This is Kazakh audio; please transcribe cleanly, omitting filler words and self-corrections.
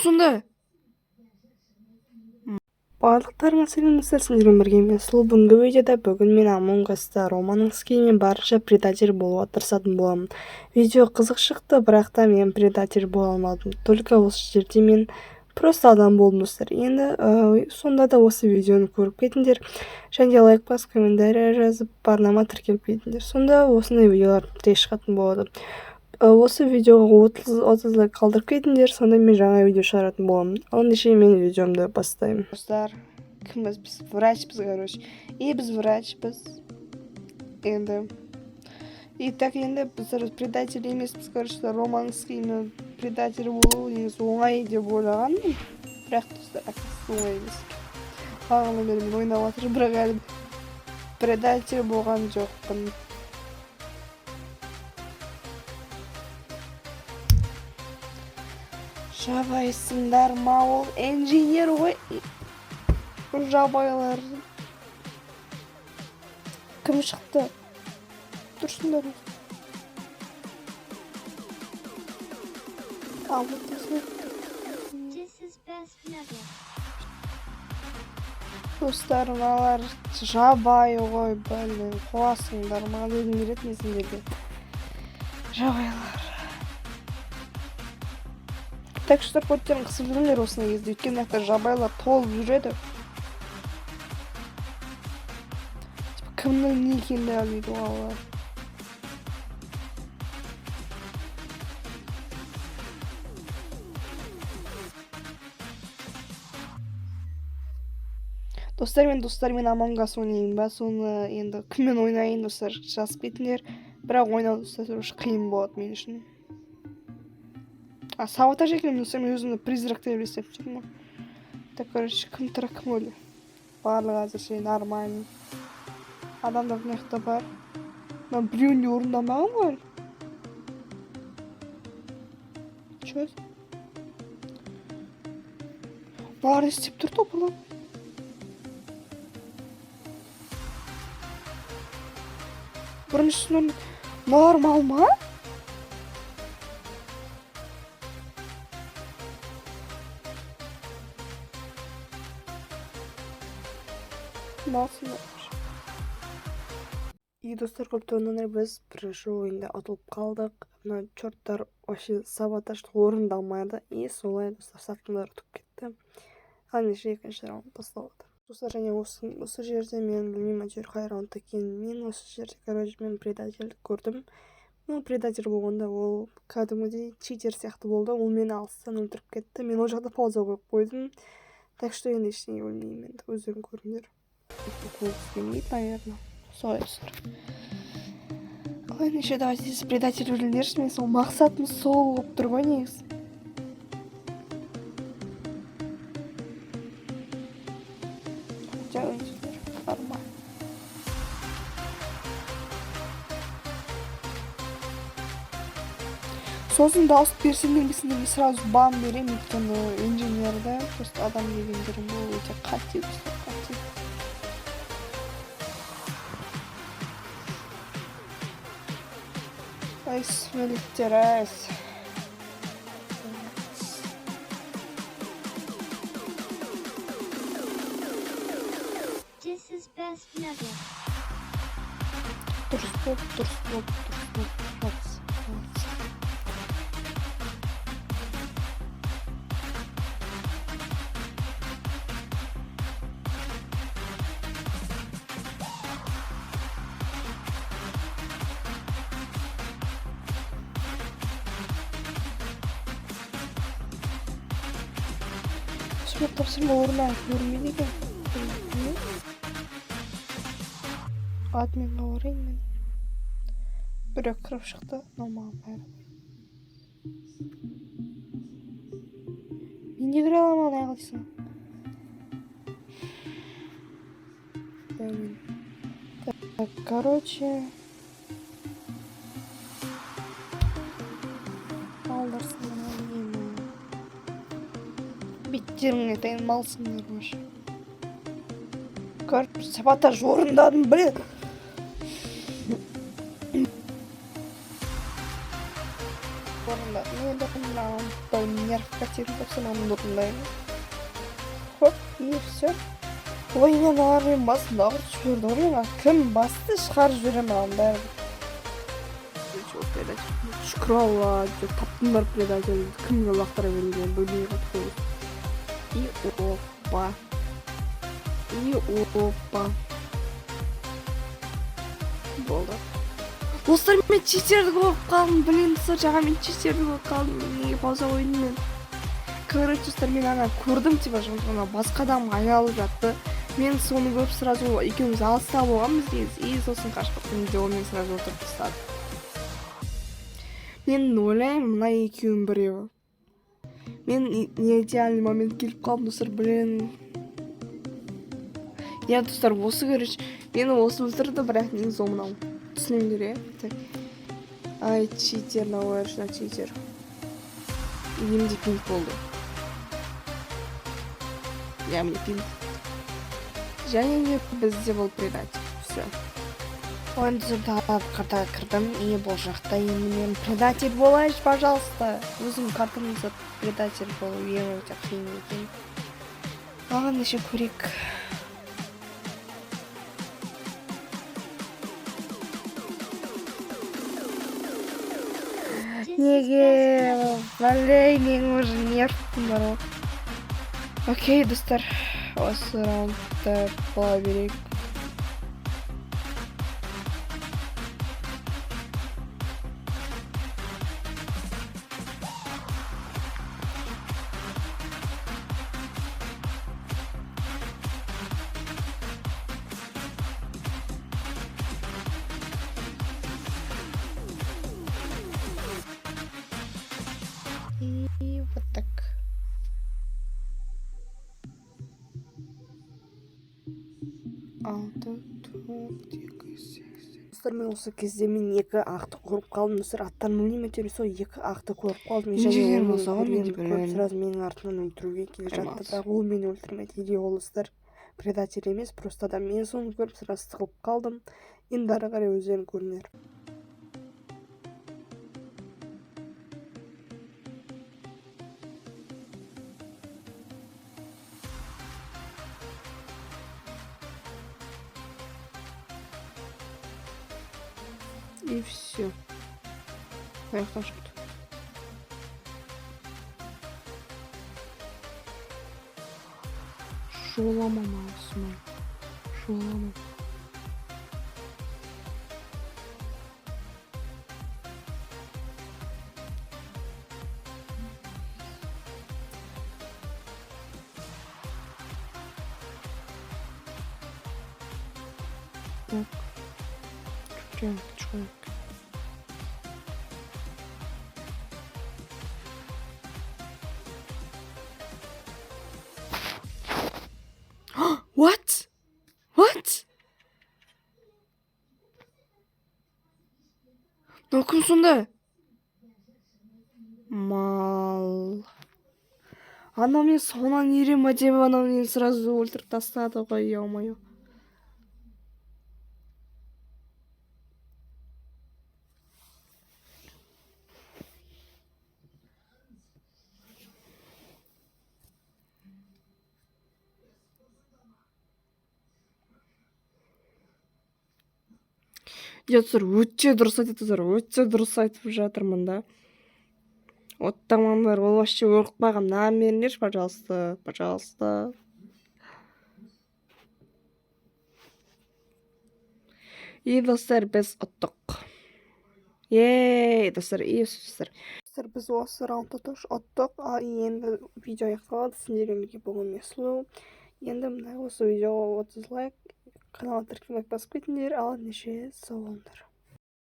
Сонда? Барлықтарыңа сәлем, достар! Сіздермен бірге мен, Сұлу. Бүгінгі видеода бүгін мен Among Us'та Романың скинімен барынша предатель болуға тырысатын боламын. Видео қызық шықты, бірақ та мен предатель бола алмадым. Только осы жерде мен просто адам болдым, достар. Енді сонда да осы видеоны көріп кетіңдер және де лайк басып, комментарий жазып, арнама тіркеліп кетіңдер. Сонда осындай видеолар тез шығатын болады. Осы видеоға 30 лайк қалдырып кетіңдер, сонда мен жаңа видео шығаратын боламын. Ал ендеше мен видеомды бастаймын. Достар, кімбіз біз? Врачпыз, короче. И біз врачпыз енді. И так, енді біз предатель емеспіз, короче. Романский предатель болу негізі оңай деп ойлағанмын, бірақ, достар, оказывается, оңай емес. Бағанадан бері мен ойнап жатырмын, бірақ әлі предатель болған жоқпын. Жабайсыңдар ма? Ол инженер ғой. Жабайлар. Кім шықты? Тұрсыңдар. Ал, тұрсын. This is best nugget. Достар, мыналар жабайы ғой, блин, қуасыңдар ма дегім келеді мен сендерге. Жабайылар. Так что көттерін қысып жүріңдер осындай кезде, өйткені мына жақта жабайылар толып жүреді. Типа, кімнің не екенін де білмейді ғой олар. Достар, мен достармен Among Us ойнайын ба? Соны енді кіммен ойнайын, достар, жазып кетіңдер. Бірақ ойнау, достар, уже қиын болады мен үшін. А, саботаж екен, достар, мен өзімді призрак деп елестетіп жүрмін ғой. Так, короче, кім тірі, кім өлі? Барлығы әзірше нормально. Адамдар мына жақта бар. Мына біреуін де орындамаған ғой әлі. Че? Мыналар не істеп тұр топырлап? Біріншісін. Мыналар мал ма? Малсыңдар. И, достар, көп ойнаңдар, біз бірінші ойында ұтылып қалдық. Мына черттар вообще саботаж орындалмайды. И солай, достар, сатқындар ұтып кетті. Ал ендеше екінші раунд басталады. Достар, және осы жерде мен білмеймін, әйтеуір қай раунд екенін. Мен осы жерде, короче, мен предательді көрдім. Ну, предатель болғанда, ол кәдімгідей читер сияқты болды. Ол мені алыстан өлтіріп кетті. Мен ол жақта пауза қойып қойдым. Так что енді ештеңе білмеймін енді, өздерің көріңдер. Көргісі келмейді, наверное. Солай, достар. Ал ендеше давайте предатель өліңдерші. Мен сол мақсатым сол болып тұр ғой негізі. Хотя инженер нормально. Сосын дауыс берсеңдер, мен сендерге сразу бан беремін, өйткені инженерді просто адам дегендерің бұл өте қате, достар, қате. Ай, сүмелектер, ай. This is best nugget. Дұрыс болды, дұрыс болды, дұрыс болды. Молодцы, молодцы. Сұрақ тапсырма орнына көрінбейді екен. Админға барайын мен. Біреу кіріп шықты, но маған бәрібір. Мен де кіре аламын, ал неғыл дейсің? Блин. Так, короче. Алдарсыңдар ма? Беттеріңе айтайын, малсыңдар вообще. Короче, саботаж орындадым, блин. орындадым. Енді мына нерв тиетін тапсырмамды орындаймын. Хоп, и все. Ой, мен аналар менің басымды ауыртып жіберді ғой. Мен кім басты шығарып жіберемін мынаның бәрін. Шүкір Алла, таптым бір предательді. Кімге лақтыра бергенін білмей қалдық. И опа. И опа. Болды. Достар, мен читерді көріп қалдым. Блин, достар, жаңа мен читерді көріп қалдым. Неге пауза қойдым мен? Короче, достар, мен ана көрдім, типа, жаңа басқа адам айналып жатты. Мен соны көріп сразу екеуміз алыста болғанбыз негізі. И сосын қашып кеттім де, ол мені сразу өлтіріп тастады. Мен ойлаймын, мына екеуінің біреуі. Мен не идеальный момент келіп қалдым, достар, блин. Иә, достар, осы, короче, мені осы өлтірді, бірақ негізі ол мынау. Түсініңдер, иә? Так. Ай, читер, мынау точно читер. Менде пинг болды. Иә, міне пинг. Және де бізде бұл предатель. Все. Ойын тағы картаға кірдім. И бұл жақта енді мен предатель болайыншы, пожалуйста. Өзім картамызда предатель болу ең өте қиын екен. Ал ендеше көрейік. This is Неге? best Блин, мен уже нервім бар ғой. Окей, достар, осы раундты бола берейік. И вот так. 6, 4, 2, 8. Достар, мен осы кезде мен екі ақты көріп қалдым. Достар, аттарын білмеймін, әйтеуір сол екі ақты көріп қалдым. Және Инженер ол болса ғой, мен мені де көріп білемін. сразу менің артымнан өлтіруге келе жатты. Аймас. Бірақ ол мені өлтірмеді. Или ол, достар, предатель емес, просто адам. Мен соны көріп сразу тығылып қалдым. Енді ары қарай өздерің көріңдер. И все. Аяқтан шықты. Жолама маусымай. Жолама. Так. Чуть-чуть. What? What? Мынау кім сонда? Мал. Анау мен соңынан ере ма деп анау мені сразу өлтіріп тастады ғой, ё-моё. Иә, достар, өте дұрыс айтады, достар, өте дұрыс айтып жатырмын да. Оттамаңдар, ол вообще өліп қойған. Мынаған беріңдерші, пожалуйста, пожалуйста. И, достар, біз ұттық. Ей, достар, и достар. Достар, біз осы раундта тоже ұттық. Ал енді видео аяқталады. Сендермен бірге болған мен Сұлу. Енді мына осы видеоға 30 лайк, каналға тіркелмей басып кетіңдер. Ал ендеше сау болыңдар.